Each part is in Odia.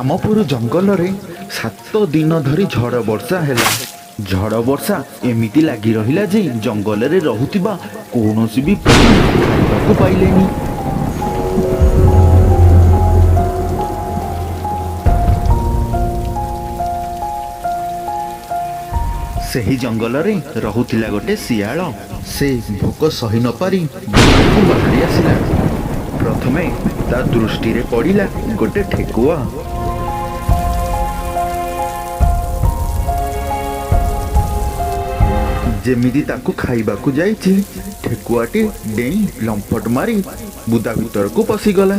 ରାମପୁର ଜଙ୍ଗଲରେ 7 ଦିନ ଧରି ଝଡ଼ ବର୍ଷା ହେଲା। ଝଡ଼ ବର୍ଷା ଏମିତି ଲାଗି ରହିଲା ଯେ ଜଙ୍ଗଲରେ ରହୁଥିବା କୌଣସି ବି ପ୍ରାଣୀ ଖାଇବାକୁ ପାଇଲେନି। ସେହି ଜଙ୍ଗଲରେ ରହୁଥିଲା ଗୋଟେ ଶିଆଳ। ସେ ଭୋକ ସହି ନପାରି ବାହାରକୁ ବାହାରି ଆସିଲା। ପ୍ରଥମେ ତା ଦୃଷ୍ଟିରେ ପଡ଼ିଲା ଗୋଟେ ଠେକୁଆ। ଯେମିତି ତାକୁ ଖାଇବାକୁ ଯାଇଛି, ଠେକୁଆଟି ଡେଇଁ ଲମ୍ଫଟ ମାରି ବୁଦା ଭିତରକୁ ପଶିଗଲା।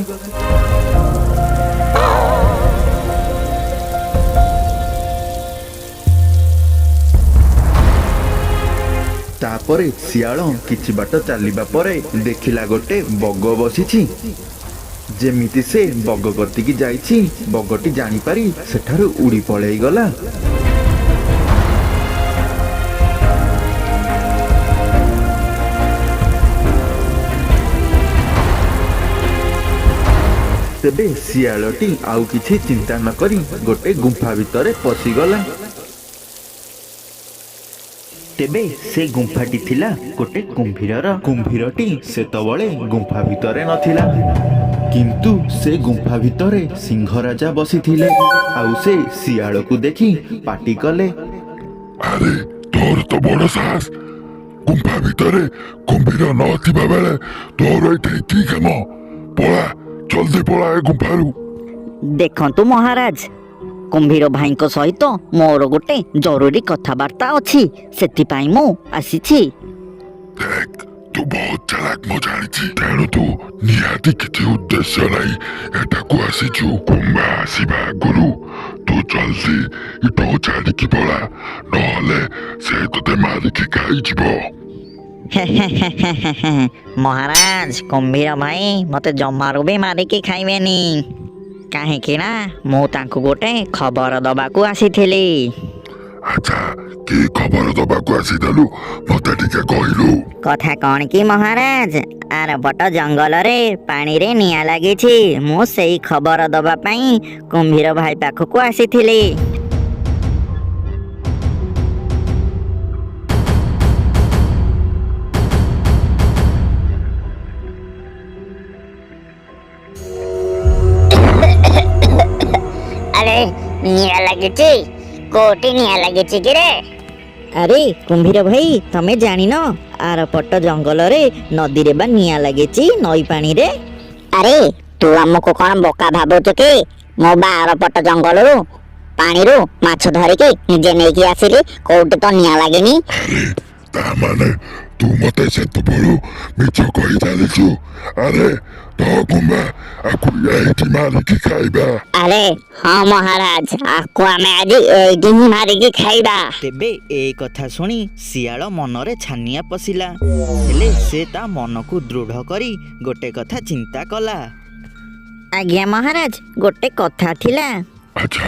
ତାପରେ ଶିଆଳ କିଛି ବାଟ ଚାଲିବା ପରେ ଦେଖିଲା ଗୋଟେ ବଗ ବସିଛି। ଯେମିତି ସେ ବଗ କତିକି ଯାଇଛି, ବଗଟି ଜାଣିପାରି ସେଠାରୁ ଉଡ଼ି ପଳେଇଗଲା। ତେବେ ଶିଆଳଟି ଆଉ କିଛି ଚିନ୍ତା ନ କରି ଗୋଟେ ଗୁମ୍ଫା ଭିତରେ ପଶିଗଲା। ତେବେ ସେ ଗୁମ୍ଫାଟି ଥିଲା ଗୋଟେ କୁମ୍ଭୀରର। କୁମ୍ଭୀରଟି ସେତେବେଳେ ଗୁମ୍ଫା ଭିତରେ ନଥିଲା, କିନ୍ତୁ ସେ ଗୁମ୍ଫା ଭିତରେ ସିଂହରାଜା ବସିଥିଲେ ଆଉ ସେ ଶିଆଳକୁ ଦେଖି ପାଟି କଲେ। ଆରେ, ତୋର ତ ବଡ ସାହସ! ଗୁମ୍ଫା ଭିତରେ କୁମ୍ଭୀର ନଥିବା ବେଳେ ତୋର ଏଠି କି କାମ? ପଳା, ଜଲ୍ଦି ପଳା ଏ ଗୁମ୍ଫାରୁ। ଦେଖନ୍ତୁ ମହାରାଜ, କୁମ୍ଭୀର ଭାଇଙ୍କ ସହିତ ମୋର ଗୋଟେ ଜରୁରୀ କଥାବାର୍ତ୍ତା ଅଛି, ସେଥିପାଇଁ ମୁଁ ଆସିଛି। ଦେଖ, ତୁ ବହୁତ ଚାଲାକ, ମୁଁ ଜାଣିଛି। ତେଣୁ ତୁ ନିହାତି କିଛି ଉଦ୍ଦେଶ୍ୟ ନେଇ ଏଠାକୁ ଆସିଛୁ। କୁମ୍ଭା ଆସିବା ଆଗରୁ ତୁ ଜଲ୍ଦି ଏଠୁ ଛାଡ଼ିକି ପଳା, ନହେଲେ ସେ ତୋତେ ମାରିକି ଖାଇଯିବ। ମହାରାଜ, କୁମ୍ଭୀର ଭାଇ ମତେ ଜମାରୁ ବି ମାରିକି ଖାଇବେନି, କାହିଁକି ନା ମୁଁ ତାଙ୍କୁ ଗୋଟେ ଖବର ଦବାକୁ ଆସିଥିଲି। ଆଚ୍ଛା, କି ଖବର ଦବାକୁ ଆସିଥିଲୁ, ମତେ ଟିକେ କହିଲୁ? କଥା କଣ କି ମହାରାଜ, ଆରପଟ ଜଙ୍ଗଲରେ ପାଣିରେ ନିଆଁ ଲାଗିଛି। ମୁଁ ସେଇ ଖବର ଦବା ପାଇଁ କୁମ୍ଭୀର ଭାଇ ପାଖକୁ ଆସିଥିଲି। ଆରେ, ନିଆଁ ଲାଗିଛି? କୋଉଠି ନିଆଁ ଲାଗିଛି କିରେ? ଆରେ କୁମ୍ଭୀର ଭାଇ, ତମେ ଜାଣିନ? ଆରପଟ ଜଙ୍ଗଲରେ ନଦୀରେ ବା ନିଆଁ ଲାଗିଛି, ନଈ ପାଣିରେ। ଆରେ, ତୁ ଆମକୁ କଣ ବୋକା ଭାବୁଛୁ କି? ମୁଁ ବା ଆରପଟ ଜଙ୍ଗଲରୁ ପାଣିରୁ ମାଛ ଧରିକି ନିଜେ ନେଇକି ଆସିଲି। କୋଉଠି ତ ନିଆଁ ଲାଗିନି। ଆରେ, ତା ମାନେ ତୁ ମତେ ସେତେବେଳୁ ମିଛ କହି ଚାଲିଛୁ? ଆରେ ତ କୁମ୍ବା, ଆକୁ ଏଇଠି ମାରିକି ଖାଇବା। ଆରେ ହଁ ମହାରାଜ, ଆକୁ ଆମେ ଆଜି ଏଇଠି ହିଁ ମାରିକି ଖାଇବା। ତେବେ ଏଇ କଥା ଶୁଣି ଶିଆଳ ମନରେ ଛାନିଆ ପଶିଲା। ହେଲେ ସେ ତା ମନକୁ ଦୃଢ଼ କରି ଗୋଟେ କଥା ଚିନ୍ତା କଲା। ଆଜ୍ଞା ମହାରାଜ, ଗୋଟେ କଥା ଥିଲା। ଆଚ୍ଛା,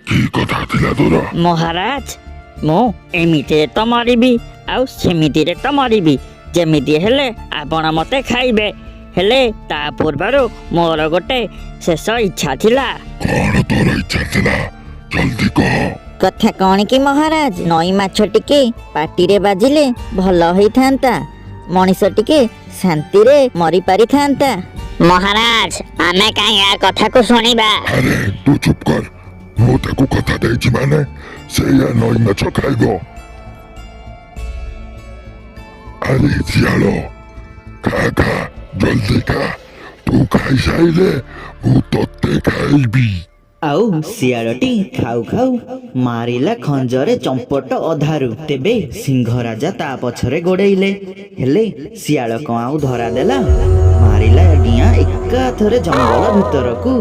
କି କଥା ଥିଲା ତୋର? ମହାରାଜ, ମୁଁ ଏମିତିରେ ତ ମରିବି ଆଉ ସେମିତିରେ ତ ମରିବି, ଯେମିତି ହେଲେ ଆପଣ ମତେ ଖାଇବେ। ହେଲେ ତା ପୂର୍ବରୁ ମୋର ଗୋଟେ ଶେଷ ଇଚ୍ଛା ଥିଲା। କଣ ତୋର ଇଚ୍ଛା ଥିଲା, ଜଲ୍ଦି କହ। କଥା କଣ କି ମହାରାଜ, ନଈ ମାଛ ଟିକେ ପାଟିରେ ବାଜିଲେ ଭଲ ହେଇଥାନ୍ତା, ମଣିଷ ଟିକେ ଶାନ୍ତିରେ ମରି ପାରିଥାନ୍ତା। ମହାରାଜ, ଆମେ କାହିଁ ୟା କଥାକୁ ଶୁଣିବା? ଆରେ, ତୁ ଚୁପ କର। ମୁଁ ତାକୁ କଥା ଦେଇଛି ମାନେ ସେଇଆ ନଈ ମାଛ ଖାଇବ। ଆରେ ଶିଆଳ, ଖା ଖା, ଜଲ୍ଦି ଖା। ତୁ ଖାଇସାରିଲେ ମୁଁ ତତେ ଖାଇବି। ଆଉ ଶିଆଳଟି ଖାଉ ଖାଉ ମାରିଲା ଖଞ୍ଜରେ ଚମ୍ପଟ ଅଧାରୁ। ତେବେ ସିଂହରାଜା ତା ପଛରେ ଗୋଡ଼େଇଲେ। ହେଲେ ଶିଆଳ କଣ ଆଉ ଧରା ଦେଲା? ମାରିଲା ଡିଆଁ ଏକାଥରେ ଜଙ୍ଗଲ ଭିତରକୁ।